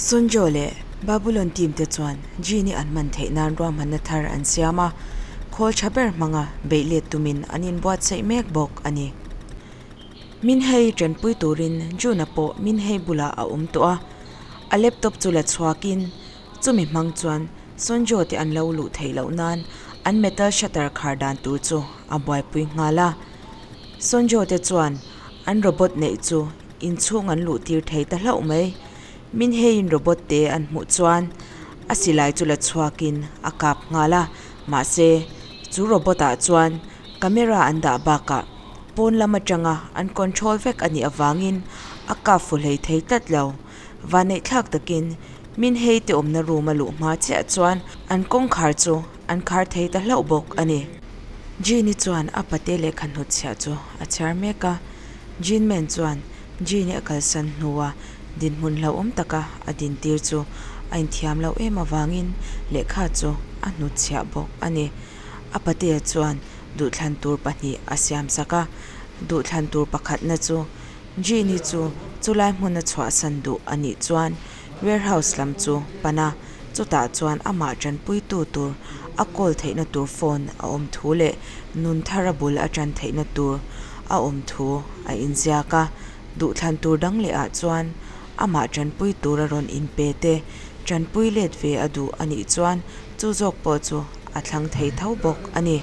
Sonjo leh Babulon team te chuan Genie an man theih nan ruahmanna thar an siam a, khawl tha ber hmanga beih let tumin an inbuatsaih mek bawk a ni. Min hei tanpui turin June-a pawh min hei bulah a awm tawh a, a laptop chu la chhuakin chumi hmang chuan Sonjo te an lo luh theih loh nan an metal shutter khar dan tur chu a buaipui nghal a. Sonjo te chuan an robot neih chu inchhung an luh tir thei ta hlauh mai. Min heiin robot te an hmuh chuan a silai chu la chhuakin a kap nghal a, mahse chu robot ah chuan camera an dah bakah pawn lam atanga an control vek a nih avangin a kap fu hlei thei tlat lo. Vanneih thlak takin min hei te awmna room a luh hma chiah chuan an kawngkhar chu an khar thei ta hlauh bawk a ni. Jean-i chuan a pate lehkha hnutchhiah chu a chhiar mek a, Jean Man chuan Jean-i a kalsan hnua dinhmun hlauhawm taka a dintir chu a inthiam loh em avangin lehkha chu a hnutchhiah bawk a ni. A patea chuan duhthlan tur pahnih a siam sak a, duhthlan tur pakhatna chu Jean-i chu chulai hmuna chhuahsan duh a nih chuan warehouse lam chu pan a, chutah chuan amah tanpuitu tur a call theihna tur phone a awm thu leh nun thar a bul a tan theihna tur a awm thu a inziak a, duhthlan tur dang leh ah chuan amah tanpui tur a rawn inpe te tanpui let ve a duh a nih chuan chu zawk pawh chu a thlang thei tho bawk a ni.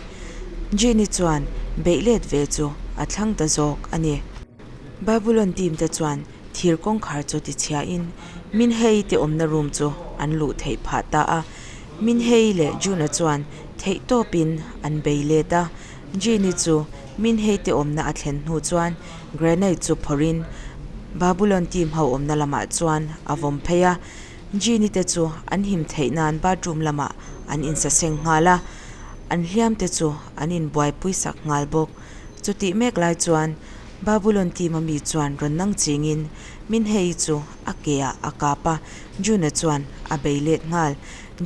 Jean-i chuan beih let ve chu a thlang ta zawk a ni. Babulon team te chuan thir kawngkhar chu tichhiain Minhei te awmna room chu an luh theih phah ta a. Minhei leh Juna chuan theih tawpin an bei let a. Jean-i chu Minhei te awmna a thlen hnu chuan grenade chu phawrhin Babulon team ho awmna lamah chuan a vawm phei a. Jean-i te chu an him theih nan bathroom lamah an insaseng nghal a, an hliam te chu an inbuaipui sak nghal bawk. Chutih mek lai chuan Babulon team a mi chuan rawn nang chingin Minhei chu a ke ah a kap a, Juna chuan a bei let nghal.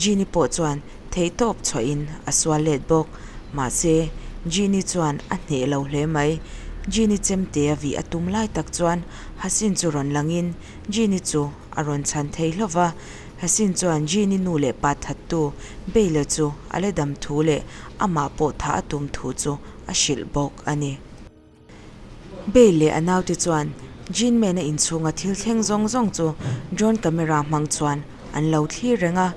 Jean-i pawh chuan theihtawp chhuahin a sual let bawk. Mahse, Jean-i chuan a hneh lo hle mai. Jean-i chemte a vih a tum lai tak chuan Hasin chu rawn langin Jean-i chu a rawn chhan thei hlauh va. Hasin chuan Jean-i nu leh pa thattu Bale-a chu a la dam thu leh amah pawh thah a tum thu chu a hrilh bawk a ni. Bale leh a naute chuan Jean Mena inchhunga thil thleng zawng zawng chu drone camera hmang chuan an lo thlir reng a.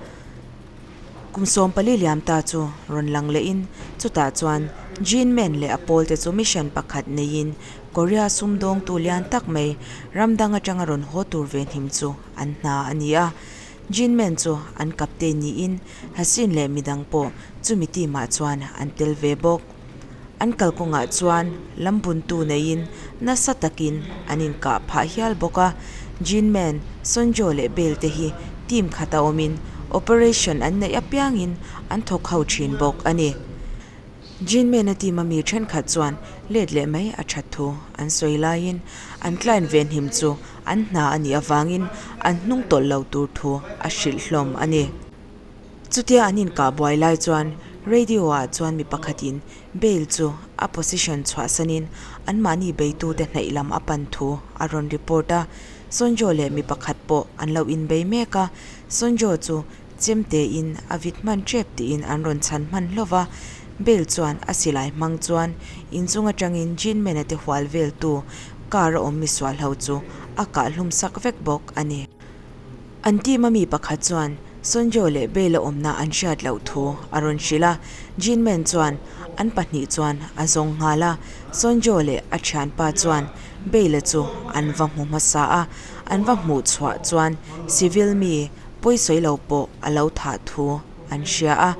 Kum 14 liam ta chu rawn lang lehin chutah chuan Jean Man leh a pawlte chu mission pakhat neiin Korea sumdawngtu lian tak mai ram dang atanga rawn haw tur ve hnim chu an hna a ni a. Jean Man chu an captain niin Hasin leh midang pawh chumi team ah chuan an tel ve bawk. An kalkawngah chuan lam buntu neiin nasa takin an inkah phah hial bawk a. Jin Man, Sonjo leh Bale te hi team khata awmin operation an neih apiangin an thawk ho thin bawk a ni. Jin Man-a team a mi thenkhat chuan let leh mai a that thu an sawi laiin an client venhim chu an hna a nih avangin an hnung tawlh lo tur thu a hrilh hlawm a ni. Chutia an inkah buai lai chuan radio ah chuan mi pakhatin Bale chu a position chhuahsanin anmahni beitute hnaih lam a pan thu a rawn report a. Sonjo leh mi pakhat pawh an lo inbei mek a, Sonjo chu chemtein a vit hman tep tiin an rawn chhan hman hlauh va. Bale chuan a silai hmang chuan inchung atangin Jin Man-a te hual veltu car a awm misual ho chu a kah hlum sak vek bawk a ni. An team a mi pakhat chuan Sonjo leh Bale-a awmna an hriat loh thu a rawn hrilh a, Jin Man chuan an pahnih chuan a zawng nghal a, Sonjo leh a thianpa chuan Bale-a chu an va hmu hmasa a, an va hmuh chhuah chuan civil mi pawisawi lo pawh a lo thah thu an hria a,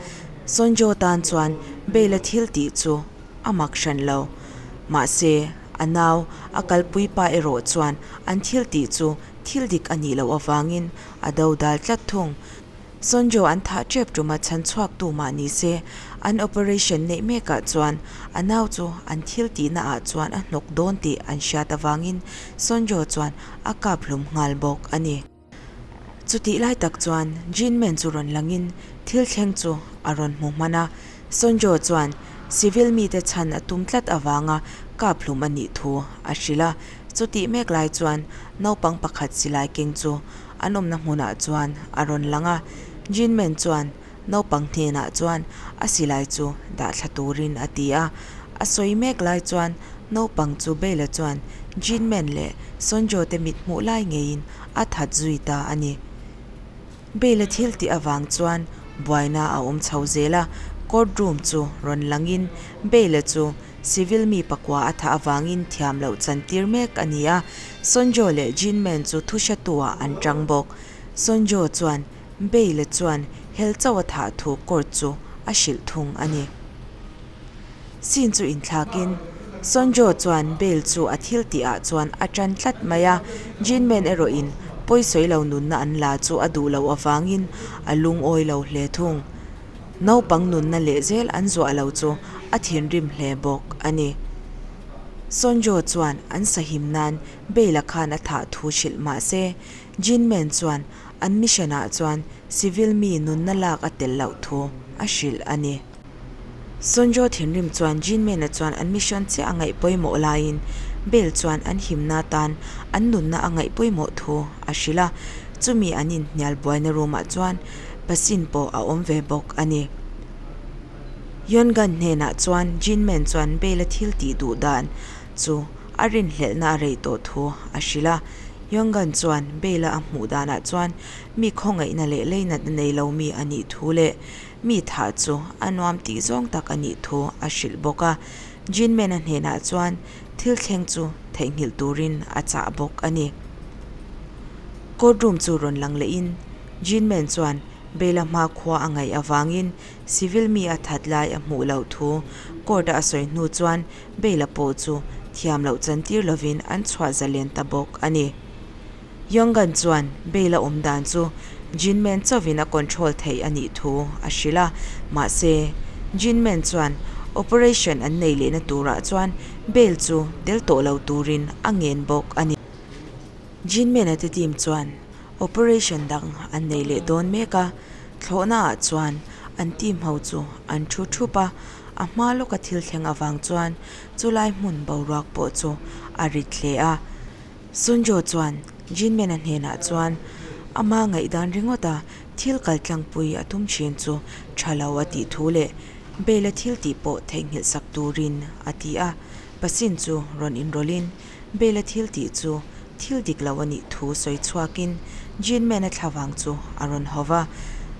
Sonjo tan chuan Bale-a thil tih chu a mak hran lo. Mahse, a nau a kalpui pa erawh chuan an thil tih chu Thil dik a nih loh avangin a do dal tlat thung. Sonjo an thah tep tuma chhan chhuak tu mah ni se, an operation neih mekah chuan a nau chu an thil tihna ah chuan a hnawk dawn tih an hriat avangin Sonjo chuan a kap hlum nghal bawk a ni. Chutih lai tak chuan Jin Man chu rawn langin thil thleng chu a rawn hmu hman a, Sonjo chuan civil mite chhan a tum tlat avanga kap hlum a nih thu a hrilh a. Chutih mek lai chuan naupang pakhat silai keng chu an awmna hmunah chuan a rawn lang a. Jin Man chuan naupang hnenah chuan a silai chu dah thla turin a ti a. A sawi mek lai chuan naupang chu Bale-a chuan Jin Man leh Sonjo te mit hmuh lai ngeiin a that zui ta a ni. Bale-a thil tih avang chuan buaina a awm chho zel a, court room chu rawn langin Bale-a chu Civil mi pakua a thah avangin thiam loh chantir mek a ni a, Sonjo leh Jin Man chu thu hretu-ah an tang bawk. Sonjo chuan Bale chuan hel chauh a thah thu court chu a hrilh thung a ni. Scene chu inthlakin Sonjo chuan Bale chu a thil tihah chuan a tan tlat mai a, Jin Man erawhin pawisawi lo nunna an la chu a duh loh avangin a lungawi lo hle thung. Naupang nunna leh zel an zuah lo chu a thinrim hle bawk a ni. Sonjo chuan an sahim nan Bale-a khan a thah thu hrilh mah se, Jin Man chuan an mission-ah chuan civil mi nunna lak a tel loh thu a hrilh a ni. Sonjo thinrim chuan Jin Man-a chuan an mission chiah a ngaih pawimawh laiin Bale chuan an himna tan an nunna a ngaih pawimawh thu a hrilh a, chumi an inhnial buaina room-ah chuan Pasin pawh a awm ve bawk a ni. Yongan hnenah chuan Jinmen chuan Bale-a thil tih duh dan chu a rinhlelhna a rei tawh thu a hrilh a. Yongan chuan Bale-a a hmuh danah chuan mi khawngaihna leh leinatna nei lo mi a nih thu leh mi thah chu a nuam tih zawng tak a nih thu a hrilh bawk a. Jinmen-a hnenah chuan thil thleng chu theihnghilh turin a chah bawk a ni. Court room chu rawn lang lehin Jinmen chuan Bela hmakhua a ngaih avangin civil mi a that lai a hmuh loh thu court-a a sawi hnu chuan Bela pawh chu thiam loh chantir lovin an chhuah zalen ta bawk a ni. Yongan chuan Bela awm dan chu Jinmen chauhin a control theih a nih thu a hrilh a, mahse Jinmen chuan operation an nei lehna turah chuan Bale chu tel tawh lo turin a ngen bawk a ni. Jinmen-a te team chuan Operation dang an nei leh dawn mek a, thlawhnaah chuan an team ho chu an thu thup a, a hma lawka thil thleng avang chuan chulai hmun boruak pawh chu a rit hle a. Sunjo chuan Jinmena hnenah chuan ama ngaihdan ringawta thil kaltlangpui a tum thin chu tha lo a tih thu leh Bale-a thil tih pawh theihnghilh sak turin a ti a, Pasin chu rawn inrawlhin Bale-a thil tih chu thil dik lo a nih thu sawi chhuakin Jin Man-a thlavang chu a rawn haw va.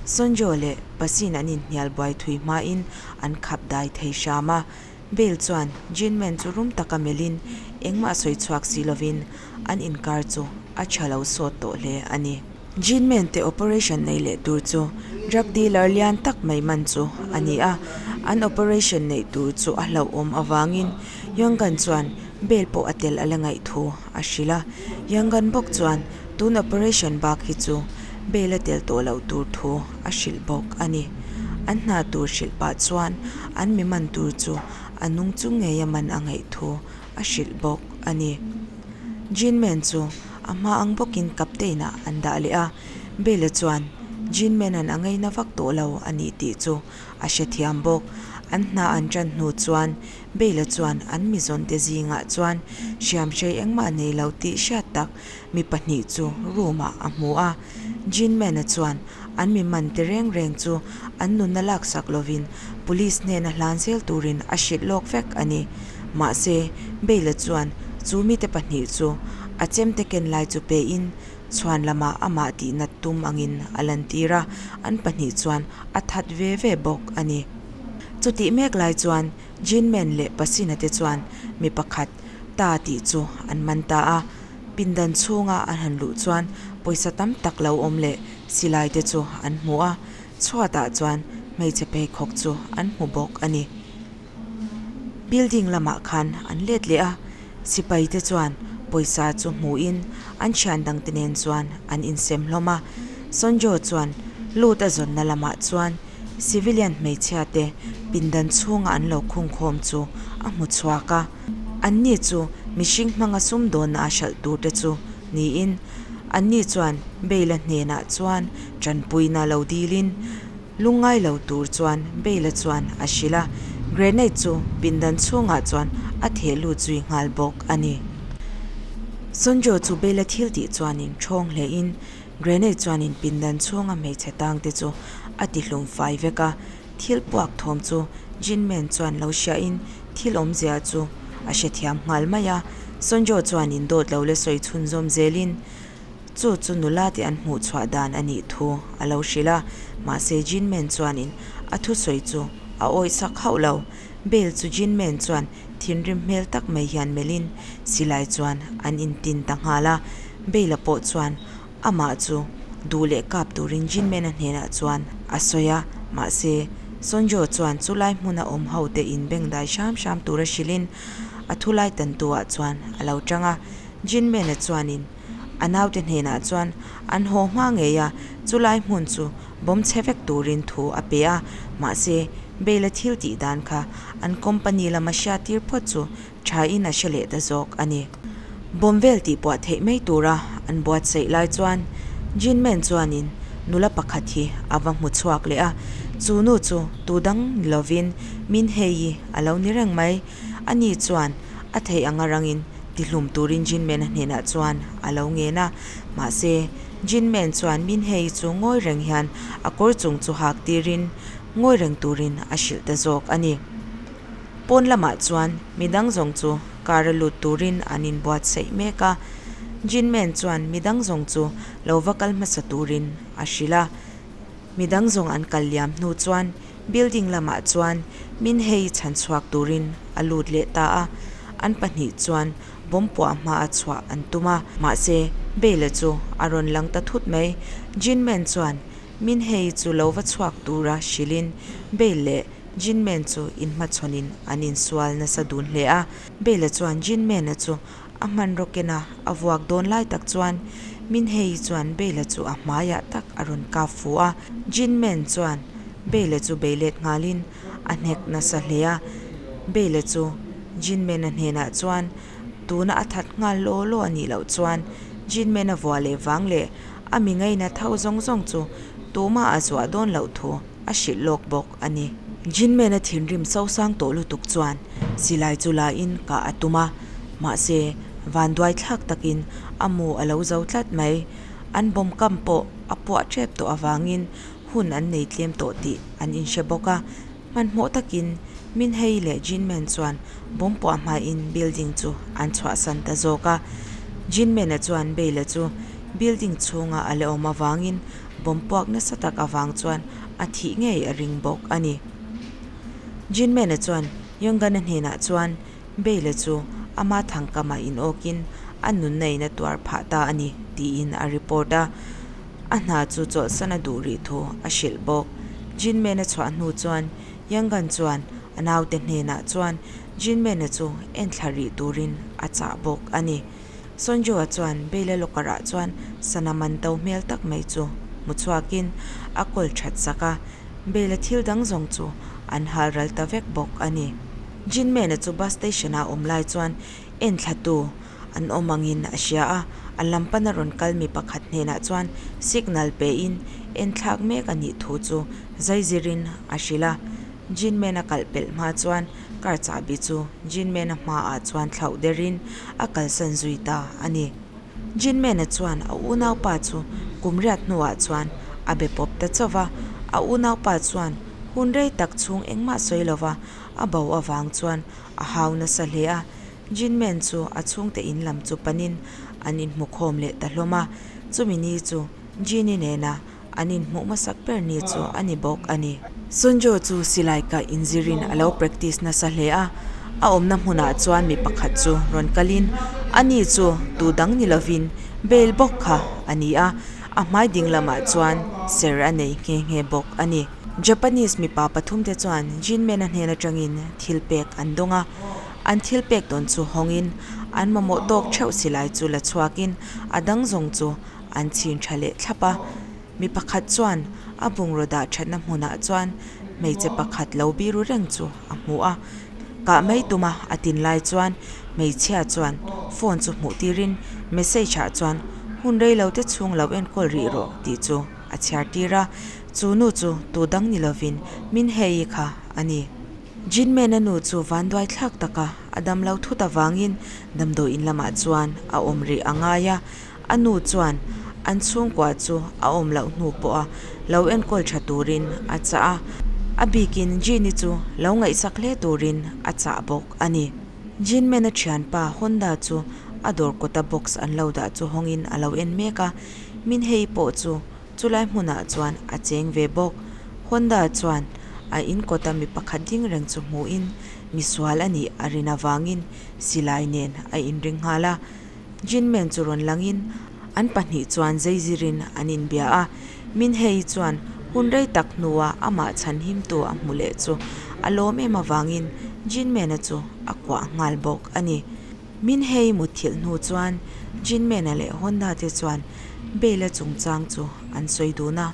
Sonjo leh Pasin an inhnial buai thui hmain an khap dai thei hram a. Bale chuan Jin Man chu rum taka melhin engmah sawi chhuak si lovin an inkar chu a tha lo sawt tawh hle a ni. Jin Man te operation nei leh tur chu drug dealer lian tak mai man chu a ni a. An operation neih tur chu a hlauhawm avangin Yongan chuan Bel pawh a tel a la ngaih thu a hrilh a. Yangon bawk chuan tun operation bak hi chu bel a tel tawh loh tur thu a hrilh bawk a ni. An hna tur hrilh pah chuan an mi man tur chu a nung chung ngei a man a ngaih thu a hrilh bawk a ni. Jin Man chu a hma ang bawkin captain ah an dah leh a, Bel-a chuan Jin Man-a'n a ngaina vak tawh lo a nih tih chu a hrethiam bawk. An hna an tan hnu chuan Bale-a chuan an mizawnte zingah chuan hriamhrei engmah nei lo tih hriat tak mi pahnih chu room-ah a hmu a. Jinman-a chuan an mi mante reng reng chu an nunna laksak lovin police hnena hlan zel turin a hrilh lawk vek a ni. Mahse, Bale-a chuan chu mite pahnih chu a chemte ken lai chu pein chhuan lamah amah tihnat tum angin a lantir a, an pahnih chuan a that ve ve bawk a ni. Chutih mek lai chuan Jinmen leh Pasina te chuan mi pakhat ta tih chu an man ta a, pindan chhunga an han luh chuan pawisa tam tak lo awm leh silai te chu an hmu a, chhuatah chuan hmeichhe pheikhawk chu an hmu bawk a ni. Building lamah khan an let leh a, sipai te chuan pawisa chu hmuin an thian dangte nen chuan an insem hlawm a, Sonjo chuan lut a zawnna lamah chuan Civilian hmeichhia te pindan chhunga an lo khungkhawm chu a hmu chhuak a, anni chu mihring hmanga sumdawnna a hralh tur te chu niin anni chuan Bale-a hnenah chuan tanpuina lo dilin lungngai lo tur chuan Bale-a chuan a hrilh a, grenade chu pindan chhungah chuan a theh lut zui nghal bawk a ni. Sonjo chu Bale-a thil tih chuanin thawng hlein. Grenade chuanin pindan chhunga hmeichhe tangte chu a tihlum fai vek a, thil puak thawm chu Jinmen chuan lo hriahin thil awmzia chu a hrethiam nghal mai a. Sonjo chuanin dawt lo le sawi chhunzawm zelin chu chu nula te an hmuh chhuah dan a nih thu a lo hrilh a, mahse Jinmen chuanin a thusawi chu a awihsak hauh lo. Bell chu Jinmen chuan thinrim hmel tak mai hian melhin silai chuan an intin ta nghal a, Bale-a pawh chuan amah chu duh leh kap turin Jinmen-a hnenah chuan a sawi a, mahse Sonjo chuan chulai hmuna awm ho te inbengdai hram hram tura hrilhin a thulai tantu-ah chuan a lo tang a, Jinmen-a chuanin a naute hnenah chuan an haw hma ngei a, chulai hmun chu bawm chhe vek turin thu a pe a, mahse Bale-a thil tih dan kha an company lama hriat tir phawt chu thain a hre leh ta zawk a ni. Bawm vel tih puah theih mai tura an buatsaih lai chuan Jinman chuanin nula pakhat hi a va hmu chhuak leh a, chu nu chu tu dang ni lovin Min Hei-i a lo ni reng mai. Ani chuan a theih anga rangin tihlum turin Jinman-a hnenah chuan a lo ngen a, mahse Jinman chuan Min Hei-i chu ngawi reng hian a kawr chung chu hak tirin ngawi reng turin a hrilh ta zawk a ni. Pawn lamah chuan midang zawng chu car a lut turin an inbuatsaih mek a, Jinman chuan midang zawng chu lo va kal hmasa turin a hrilh a. Midang zawng an kal liam hnu chuan building lamah chuan min hei chhan chhuak turin a lut leh ta a, an pahnih chuan bomb puah hma a chhuah an tum a. Mahse, Bale-a chu a rawn lang ta thut mai. Jinman chuan min hei chu lo va chhuak tura hrilhin Bale leh Jinmen chu inhmachhawnin an insual nasa dun hle a. Bale-a chuan Jinmen-a chu a hmanraw kena a vuak dawn lai tak chuan Minhei chuan Bale-a chu a hmaiah tak a rawn kap fu a. Jinmen chuan Bale-a chu bei let nghalin a hnek nasa hle a. Bale-a chu Jinmen-a hnenah chuan tuna a that nghal law law a nih loh chuan Jinmen-a vua leh vang leh a mi ngaina tho zawng zawng chu tumah a zuah dawn loh thu a hrilh lawk bawk a ni. Jinmen-a thinrim sosang tawh lutuk chuan silai chu la in kah a tum a, mahse vanduai thlak takin a mu a lo zo tlat mai. An bawm kam pawh a puah tep tawh avangin hun an nei tlem tawh tih an inhre bawk a. Hmanhmawh takin Minhei leh Jinmen chuan bawm puah hmain building chu an chhuahsan ta zawk a. Jinmen-a chuan Bale-a chu building chhunga a la awm avangin Bawm puak nasa tak avang chuan a thih ngei a ring bawk a ni. Jinman-a chuan Yonggan-a hnenah chuan Bale-a chu ama thangkamah inawkin a nunna in a tuar phah ta a ni tiin a report a. A hna chu chawlhsan a duh rih thu a hrilh bawk. Jinman-a chhuah hnu chuan Yonggan chuan a naute hnenah chuan Jinman-a chu enthla rih turin a chah bawk a ni. Sonjo-a chuan Bale-a locker-ah chuan sana man to hmel tak mai chu hmu chhuakin a kawl that sak a, Bale-a thil dang zawng chu an hal ral ta vek bawk a ni. Jinman-a chu bus station-a awm lai chuan enthlatu an awm angin a hria a, a lam pana rawn kal mi pakhat hnenah chuan signal pein enthlak mek a nih thu chu zaizirin a hrilh a. Jinman-a kalh pelh hma chuan Car chahbi chu Jinman-a hmaah chuan thlauh derin a kalsan zui ta a ni. Jinman-a chuan a unaupa chu kum riat hnuah chuan a be pawp ta chauh va, a unaupa chuan hun rei tak chhung engmah sawi lova a bo avang chuan a hau nasa hle a. Jinman chu a chhungte in lam chu panin an inhmukhawm leh ta hlawm a, chumi ni chu Jin-i nena An inhmuh hmasak ber ni chu a ni bawk a ni. Sunjo chu silai kah inzirin a lo practice nasa hle a, a awmna hmunah chuan mi pakhat chu rawn kalin ani chu tu dang ni lovin Bale bawk kha a ni a, a hmai ding lamah chuan ser a nei nghe nghe bawk a ni. Japanese mipa pathumte chuan Jinmen-a hnen atangin thil pek an dawng a, an thil pek dawn chu hawngin an mamawh tawk theuh silai chu la chhuakin a dang zawng chu an chhin tha leh thlap a, mi pakhat chuan a bungraw dah thatna hmunah chuan hmeichhe pakhat lo biru reng chu a hmu a, kah mai tuma a tin lai chuan hmeichhia chuan phone chu hmuh tirin message ah chuan hun rei lo te chhung lo enkawl rih rawh tih chu a chhiar tir a, chu nu chu tu dang ni lovin min hei kha a ni. Jinman-a nu chu vanduai thlak taka a damlo thut avangin damdawiin lamah chuan a awm rih a ngai a, A nu chuan An chhungkua chu a awm loh hnu pawha lo enkawl tha turin a chah a, a bikin Jean-i chu lo ngaihsak hle turin a chah bawk a ni. Jean Man-a thianpa Honda chu a dawr kawta box an lo dah chu hawngin a lo en mek a, Minhei pawh chu chulai hmunah chuan a cheng ve bawk. Honda chuan a in kawta mi pakhat ding reng chu hmuhin misual a nih a rin avangin silai nen a inring nghal a. Jinmen chu rawn langin an pahnih chuan zeizirin an inbia a, Minhei chuan hun rei tak hnua amah chhanhimtu a hmu leh chu a lawm em avangin Jinmena chu a kuah nghal bawk a ni. Minhei mutthilh hnu chuan Jinmena leh Honda te chuan Bale-a chungchang chu an sawi dun a,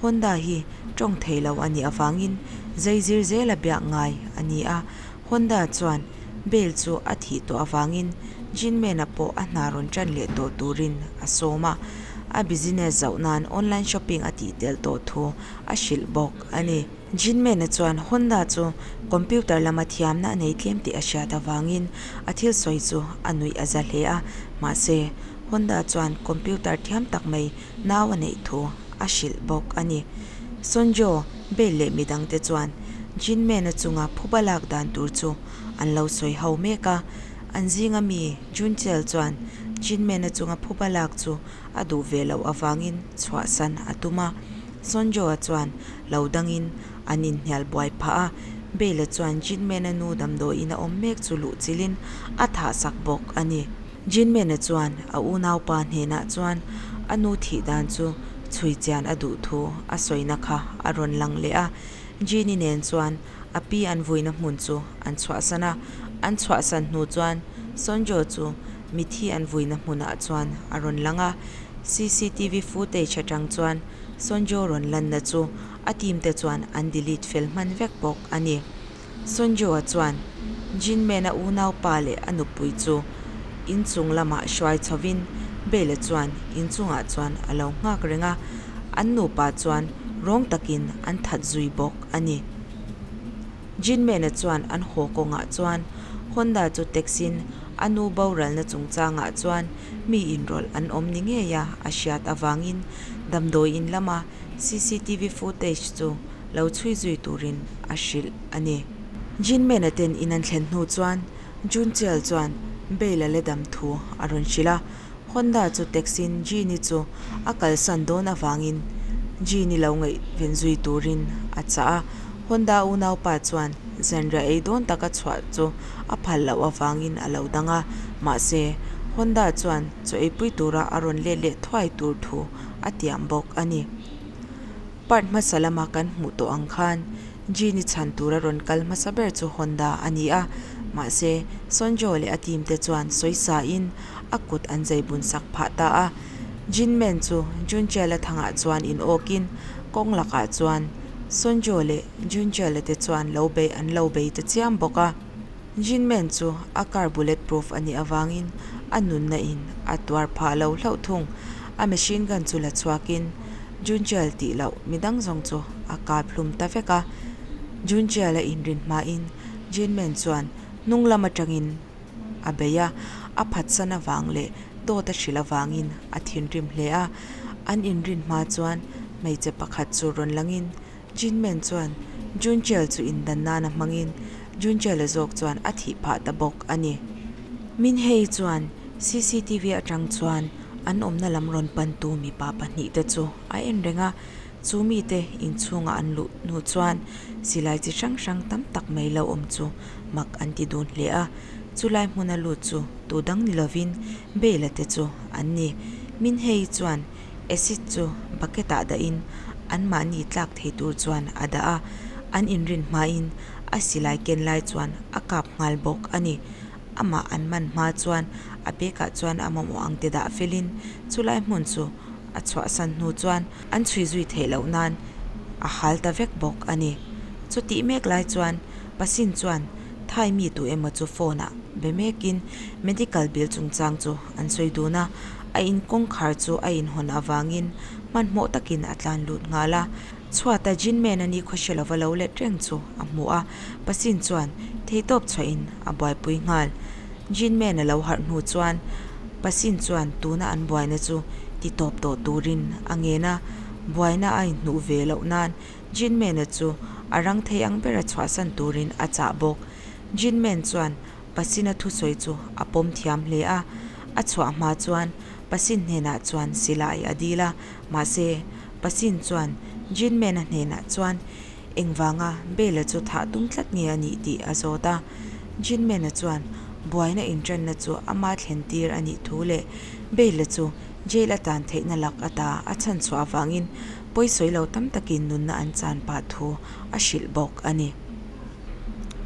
Honda hi tawng thei lo a nih avangin zeizir zela biak ngai a ni a, Honda chuan Bale chu a thih tawh avangin Jinman-a pawh a hna rawn ṭan leh tawh turin a sawm a, a business zauh nan online shopping a tih tel tawh thu a hrilh bawk a ni. Jinman-a chuan Honda chu computer lama thiamna a nei tlem tih a hriat avangin a thil sawi chu a nuih a za hle a, mahse, Honda chuan computer thiam tak mai nau a neih thu a hrilh bawk a ni. Sonjo, Bale leh midangte chuan Jinman-a chunga phuba lak dan tur chu an lo sawi ho mek a. An zinga mi Junchel chuan Jinman-a chunga phuba lak chu a duh ve loh avangin chhuahsan a tum a. Sonjo-a chuan lo dangin an inhnial buai phah a, Bale-a chuan Jinman-a nu damdawiin a awm mek chu luh chilhin a thahsak bawk a ni. Jinman-a chuan a unaupa hnenah chuan a nu thih dan chu chhui chian a duh thu a sawina kha a rawn lang leh a. Jin-i nen chuan a pi an vuina hmun chu an chhuahsan a, an chhuahsan hnu chuan Sonjo chu mithi an vuina hmunah chuan a rawn lang a. Cctv footage atang chuan Sonjo rawn lanna chu a team te chuan an delete fel hman vek bawk a ni. Sonjo-a chuan Jinman-a unaupa leh a nupui chu inchung lamah hruai chhovin Bale-a chuan inchungah chuan a lo nghak reng a, an nupa chuan rawng takin an that zui bawk a ni. Jinman-a chuan an haw kawngah chuan Honda chu taxi-in a nu boralna chungchangah chuan mi inrawlh an awm ni ngei a a hriat avangin damdawi in lama cctv footage chu lo chhui zui turin a hrilh a ni. Jinman-a ten in an thlen hnu chuan Junchial chuan Bale-a la dam thu a rawn hrilh a, Honda chu taxi-in Jin-i chu a kalsan dawn avangin Jin-i lo ngaihven zui turin a chah a, Honda unaupa chuan zanriah ei dawn taka chhuah chu a phal loh avangin a lo dang a, mahse Honda chuan chaw eipui tura a rawn let leh thuai tur thu a tiam bawk a ni. Part hmasa lama kan hmuh tawh ang khan Genie chhan tura rawn kal hmasa ber chu Honda a ni a, mahse Sonjo leh a team te chuan sawisa in a kut an zai bun sak phah ta a. Jinmen chu Junchela thangah chuan in awkin kawng lakah chuan Sonjo leh Junchela te chuan lo bei an lo bei ta chiam bawk a. Jinmen chu a car bullet proof a nih avangin a nunna in a tuar phah lo hlauh thung. A machine gun chu la chhuakin Junchel tih loh midang zawng chu a kap hlum ta vek a. Junchel a inrin hmain Jinmen chuan hnung lam atangin a bei a, a phatsan avang leh dawt a hrilh avangin a thinrim hle a. An inrin hma chuan hmeichhe pakhat chu rawn langin Jinmen chuan Junchel chu indan nana hmangin Junchel-a zawk chuan a thih phah ta bawk a ni. Minhei chuan cctv atang chuan an awmna lam rawn pantu mipa pahnihte chu a en reng a, chu mite inchhunga an luh hnu chuan silai chi hrang hrang tam tak mai lo awm chu mak an ti dun hle a, chulai hmuna lut chu tu dang ni lovin Bale-a te chu an ni. Minhei chuan Acid chu bucket ah dahin anmahni tlak thei tur chuan a dah a, an inrin hmain a silai ken lai chuan a kap nghal bawk a ni. Amah an man hma chuan a bag ah chuan a mamawh ang te dah felin chulai hmun chu a chhuahsan hnu chuan an chhui zui theih loh nan a hal ta vek bawk a ni. Chutih mek lai chuan Pasin chuan Thai mi tu emaw chu phone ah be mekin medical bill chungchang chu an sawi dun a, a in kawngkhar chu a inhawn avangin hmanhmawh takin a tlan lut nghal a. Chhuata Jinman a ni khawhre lova lo let reng chu a hmu a, Pasin chuan theihtawp chhuahin a buaipui nghal. Jinman a lo harh hnu chuan Pasin chuan tuna an buaina chu titawp tawh turin a ngen a, buaina a inhnuh ve loh nan Jinmen-a chu a rang thei ang bera chhuahsan turin a chah bawk. Jinmen chuan Pasina thusawi chu a pawm thiam hle a, a chhuah hma chuan Pasin hnenah chuan silai a dil a, mahse Pasin chuan Jinmen-a hnenah chuan Engvanga Bela chu thah tum tlat nge a nih tih a zawt a. Jinmena chuan buaina inṭanna chu ama thlen tir a nih thu leh Bela chu jail a tan theihna lak ata a chhan chhuah avangin pawisawi lo tam takin nunna an chan pah thu a hrilh bawk a ni.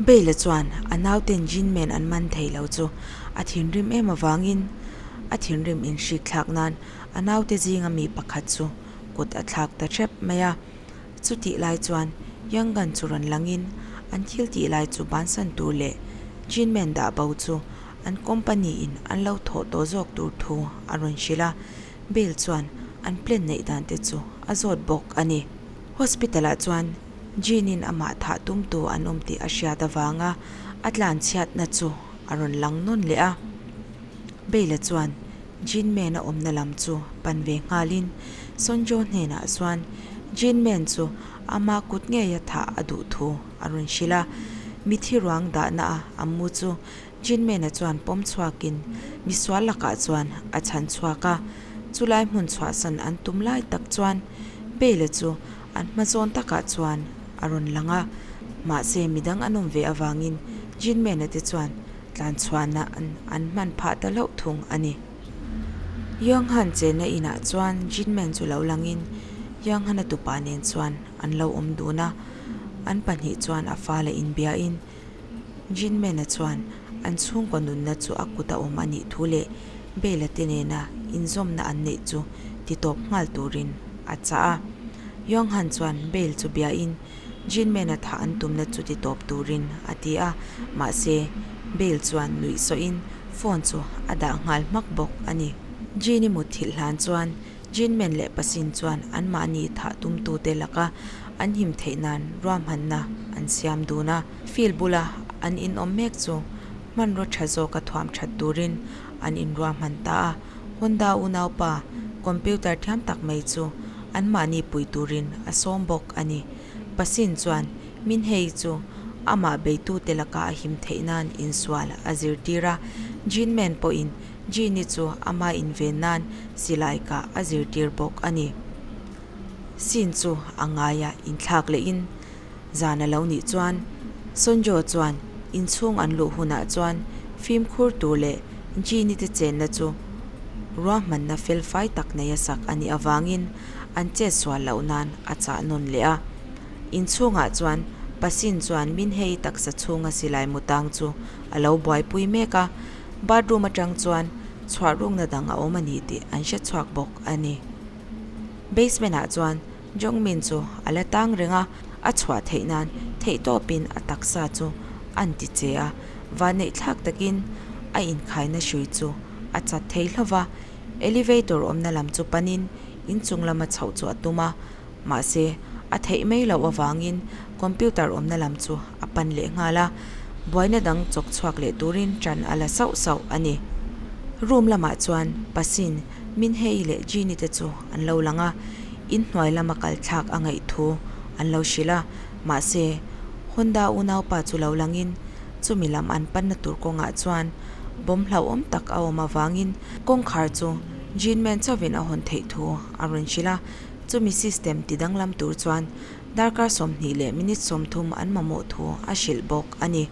Bela chuan a nauten Jinmen an man thei lo chu a thinrim em avangin a thinrim inhrikthlak nan a naute zinga mi pakhat chu kut a thlak ta hrep mai a. Chutih lai chuan Yangan chu rawn langin an thil tih lai chu bansan tur leh Jinmen dah bo chu an company in an lo thawh tawh zawk tur thu a rawn hrilh a, Bale chuan an plan neih dan te chu a zawt bawk a ni. Hospital ah chuan Jin in amah thah tumtu an awm tih a hriat avanga a tlanchhiatna chu a rawn lang nawn leh a, Bale chuan Jinmen a awmna lam chu pan ve nghalin Sonjo hnenah chuan Jinmen chu ama kut ngeia thah a duh thu a rawn hrilh a. Mithi ruang dahna a a mu chu Jinmen-a chuan pawm chhuakin misual lakah chuan a chhan chhuak a. Chulai hmun chhuahsan an tum lai tak chuan Bale-a chu an hma zawn takah chuan a rawn lang a. Mahse midang an awm ve avangin Jinmen-a te chuan Tlanchhuahna an hman phah ta hlauh thung a ni. Yonghan chenna inah chuan Jinmen chu lo langin Yonghana tupa nen chuan an lo awm dun a, an pahnih chuan a fala inbiain Jinmena chuan an chhungkaw nunna chu a kut a awm a nih thu leh Bela te nena inzawmna an neih chu titawp nghal turin a chah a. Yonghan chuan Bale chu biain Jinmen-a thah an tumna chu ti tawp turin a ti a, mahse Bale chuan nuih sawhin phone chu a dah nghal hmak bawk a ni. Jin-i mutthilh hlan chuan Jinmen leh Pasin chuan anmahni thah tumtute laka an him theih nan ruahmanna an siam dun a. Field bula an inawm mek chu hmanraw tha zawka thuam that turin an inruahman ta a. Honda unaupa computer thiam tak mai chu anmahni pui turin a sawm bawk a ni. Pasin chuan Minhei chu amah beitute laka a him theih nan insual a zirtir a, Jinmen pawhin Jin-i chu ama inven nan silai kah a zirtir bawk a ni. Sin chu a ngaia inthlak lehin zan a lo nih chuan Sonjo chuan inchhung an luh hunah chuan fimkhur tur leh Jin-i te chenna chu ruahmanna felfai tak neia sak a nih avangin an chet sual loh nan a chah nawn leh a. Inchhungah chuan Pasin chuan Minhei taksa chhunga silai mutang chu a lo buaipui mek a, bathroom atang chuan chhuah rukna dang a awm a ni tih an hre chhuak bawk a ni. Basement ah chuan Jongmin chu a la tang reng a, a chhuah theih nan theihtawpin a taksa chu an ti che a, vanneih thlak takin a inkhaina hrui chu a chat thei hlauh va, elevator awmna lam chu panin inchung lama chhoh chu a tum a, mahse a theih mai loh avangin computer awmna lam chu a pan leh nghal a, buaina dang chawk chhuak leh turin tan a la sauh sauh a ni. Room lamah chuan Pasin, Minhei leh Jeannie te chu an lo lang a, inhnuai lama kal thlak a ngaih thu an lo hrilh a, mahse Honda unaupa chu lo langin chumi lam an panna tur kawngah chuan bawm hlauhawm tak a awm avangin kawngkhar chu Jean Man chauhin a hawn theih thu a rawn hrilh a, chumi system ti danglam tur chuan darkar 20 leh minute 30 an mamawh thu a hrilh bawk a ni.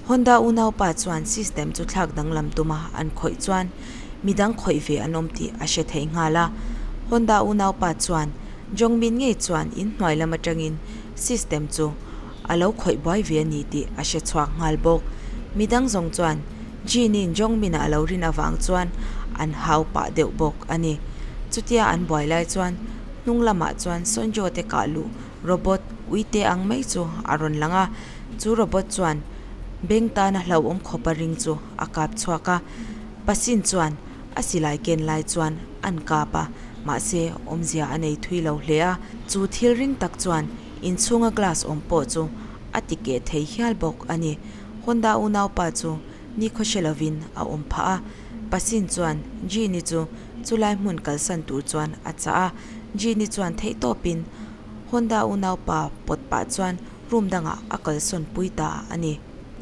Honda unaupa chuan system chu thlak danglam tuma an khawih chuan midang khawih ve an awm tih a hre thei nghal a. Honda unaupa chuan Jongmin ngei chuan inhnuai lam atangin system chu a lo khawih buai ve a ni tih a hre chhuak nghal bawk. Midang zawng chuan Jin-in Jongmin-a a lo rin avang chuan an hau pah deuh bawk a ni. Chutia an buai lai chuan hnung lamah chuan Sonjo te kah luh robot uite ang mai chu a rawn lang a, chu robot chuan beng tana hlauhawm khawpa ring chu a kap chhuak a, Pasin chuan a silai ken lai chuan an kap a, mahse awmzia a nei thui lo hle a, chu thil ring tak chuan inchhunga glass awm pawh chu a ti keh thei hial bawk a ni. Honda unaupa chu nikhaw hre lovin a awm phah a. Pasin chuan Jean-i chu chulai hmun kalsan tur chuan a chah a, Jean-i chuan theihtawpin Honda unaupa pawt pah chuan room dangah a kalsawn pui ta a ni.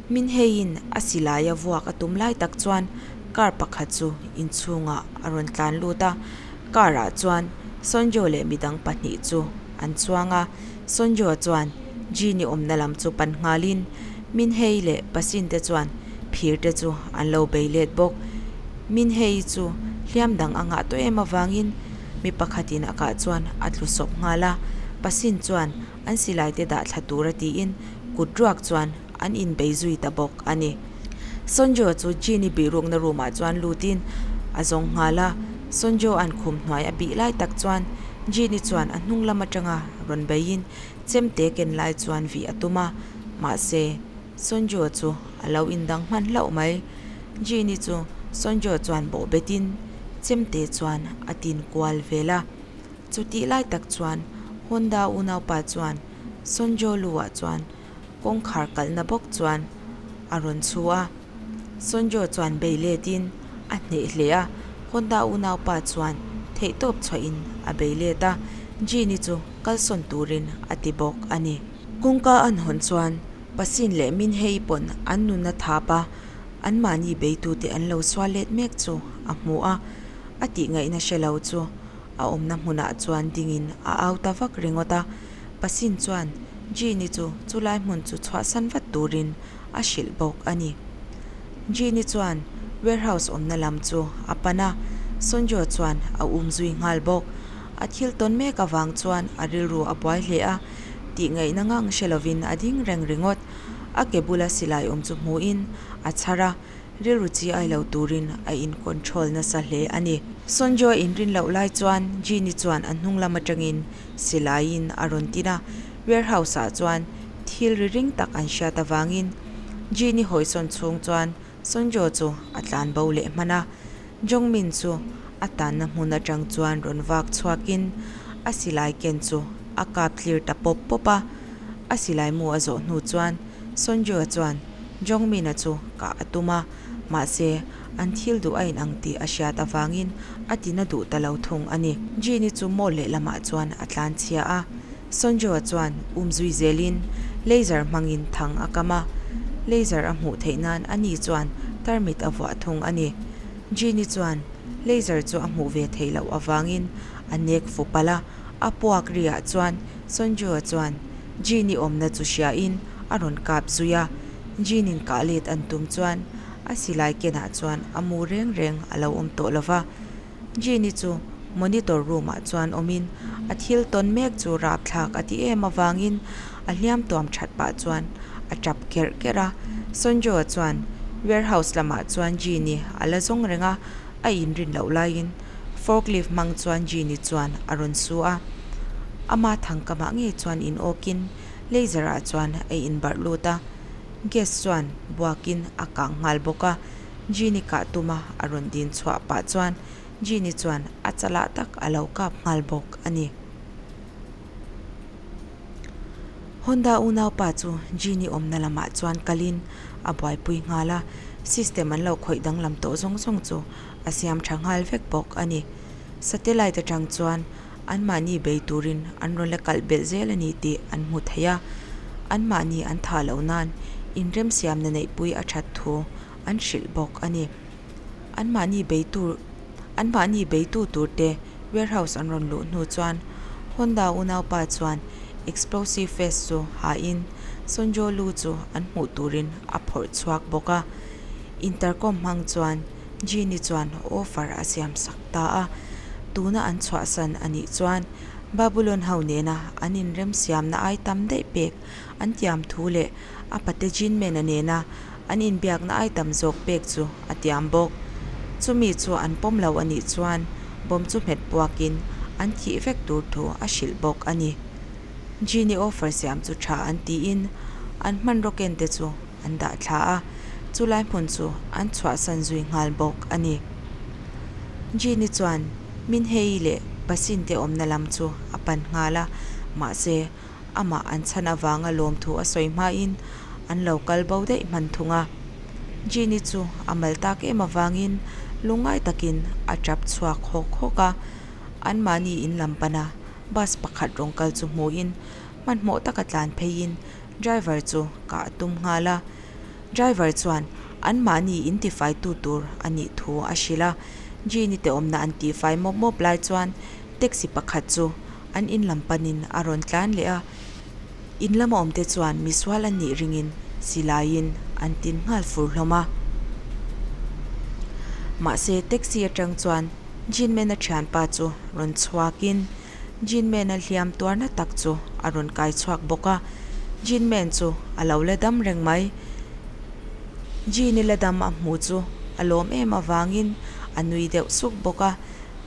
Min heiin a silai a vuak a tum lai tak chuan car pakhat chu inchhungah a rawn tlan lut a, car ah chuan Sonjo leh midang pahnih chu an chuang a, Sonjo chuan Jean-i awmna lam chu pan nghalin Min hei leh Pasin te chuan phir te chu an lo bei let bawk. Min hei chu hliam dang a ngah tawh em avangin mi pakhatin a kah chuan a tlu sawp nghal a, Pasin chuan an silai te dah thla tura tiin kut ruak chuan an inbei zui ta bawk a ni. Sonjo chu Jean-i bihrukna room ah chuan lutin a zawng nghal a, Sonjo an khum hnuai a bih lai tak chuan Jean-i chuan a hnung lam atanga rawn beiin chemte ken lai chuan vih a tum a, mahse Sonjo chu a lo indang hman hlauh mai. Jean-i chu Sonjo chuan bawh betin chemte chuan a tin kual vel a. Chutih lai tak chuan Honda unaupa chuan Sonjo lu-ah chuan kawngkhar kalhna bawk chuan a rawn chhu a. Sonjo chuan bei letin a hneh hle a, Honda unaupa chuan theihtawp chhuahin a bei let a, Jean-i chu kalsawn turin a ti bawk a ni. Kawngka an hawn chuan Pasin leh Minhei pawn an nunna thap a, anmahni beitute an lo sual let mek chu a hmu a, a tihngaihna hre lo chu A awmna hmunah chuan dingin a au ta vak ringawt a, Pasin chuan Jean-i chu chulai hmun chu chhuahsan vat turin a hrilh bawk a ni. Jean-i chuan warehouse awmna lam chu a pan a, Sonjo chuan a um zui nghal bawk. A thil tawn mek avang chuan a rilru a buai hle a, tih ngaihna ngang hre lovin a ding reng ringawt. A ke bula silai awm chu hmuhin a chhar a, Rilru chi ai lo turin a in control nasa hle a ni. Sonjo inrin loh lai chuan Jean-i chuan a hnung lam atangin silaiin a rawn tin a, warehouse ah chuan thil ri ring tak an hriat avangin Jean-i hawisawn chhung chuan Sonjo chu a tlan bo leh hman a. Jongmin chu a tanna hmun atang chuan rawn vak chhuakin a silai ken chu a kap tlir ta pawp pawp a, a silai mu a zawh hnu chuan Sonjo chuan Jongmin-a chu kah a tum a, mahse, an thil duh a inang tih a hriat avangin a tina duh ta lo thung a ni. Jean-i chu mall lehlamah chuan a tlan chhia a, Sonjo-a chuan um zui zelin laser hmangin thang a kam a, laser a hmuh theih nan ani chuan tarmit a vuah thung a ni. Jean-i chuan laser chu a hmuh ve theih loh avangin a nek fu palh a, a puak riah chuan Sonjo-a chuan Jean-i awmna chu hriain a rawn kap zui a, Jean-in kah let an tum chuan a silai kenah chuan a mu reng reng a lo awm tawh lo va. Jean-i chu monitor room-ah chuan awmin a thil tawn mek chu rapthlak a ti em avangin a hliam tuam that pah chuan a tap kerh kerh a. Sonjo-a chuan warehouse lamah chuan Jean-i a la zawng reng a, a inrin loh laiin forklift hmang chuan Jean-i chuan a rawn su a. Ama thangkamah ngei chuan in awkin Laser ah chuan a inbarh lut a, gas chuan buakin a kang nghal bawk a, Jean-i kah tuma a rawn din chhuah pah chuan Jean-i chuan a chalah tak a lo kap nghal bawk a ni. Honda unaupa chu Jean-i awmna lamah chuan kalin a buaipui nghal a, system an lo khawih danglam tawh zawng zawng chu a siam tha nghal vek bawk a ni. Satellite atang chuan Anmahni bei turin an rawn la kalh belh zel a ni tih an hmu thei a, anmahni an thah loh nan inremsiamna neihpui a that thu an hrilh bawk a ni. Anmahni beitu anmahni beitu turte warehouse an rawn luh hnu chuan Honda unaupa chuan explosive vest chu hain Sonjo lu chu an hmuh turin a phawrh chhuak bawk a, intercom hmang chuan Jean-i chuan offer a siam sak ta a, tuna an chhuahsan a nih chuan Babulon ho nena an inremsiamna ai tam daih pek an tiam thu leh a pate Jean-mena nena an inbiakna ai tam zawk pek chu a tiam bawk. Chumi chu an pawm lo a nih chuan bomb chu hmet puakin an thih vek tur thu a hrilh bawk a ni. Jean-i offer siam chu tha an tiin an hmanraw ken te chu an dah thla a, chulai hmun chu an chhuahsan zui nghal bawk a ni. Jean-i chuan Minhei leh Pasin te awmna lam chu a pan nghal a, mahse amah an chhan avanga lawmthu a sawi hmain an lo kal bo daih hman thung a. Jean-i chu a mal tak em avangin Lungngai takin a tap chhuak hawk hawk a, anmahni in lam pana bus pakhat rawn kal chu hmuhin hmanhmawh taka tlan pheiin driver chu kah a tum nghal a. Driver chuan anmahni in tifaitu tur a nih thu a hrilh a, Jean-i te awmna an tihfai mawp mawp lai chuan taxi pakhat chu an in lam panin a rawn tlan leh a, in lama awmte chuan misual an nih ringin silaiin an tin nghal fur hlawm a. Mahse taxi atang chuan Jean Mena thianpa chu rawn chhuakin Jean Mena hliam tuarna tak chu a rawn kai chhuak bawk a, Jean Men chu a lo la dam reng mai. Jean-i la dam a hmuh chu a lawm em avangin a nui deuh suk bawk a.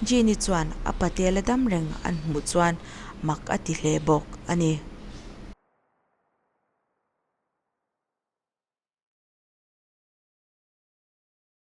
Jean-i chuan a patea la dam reng an hmuh chuan mak a ti hle bawk a ni.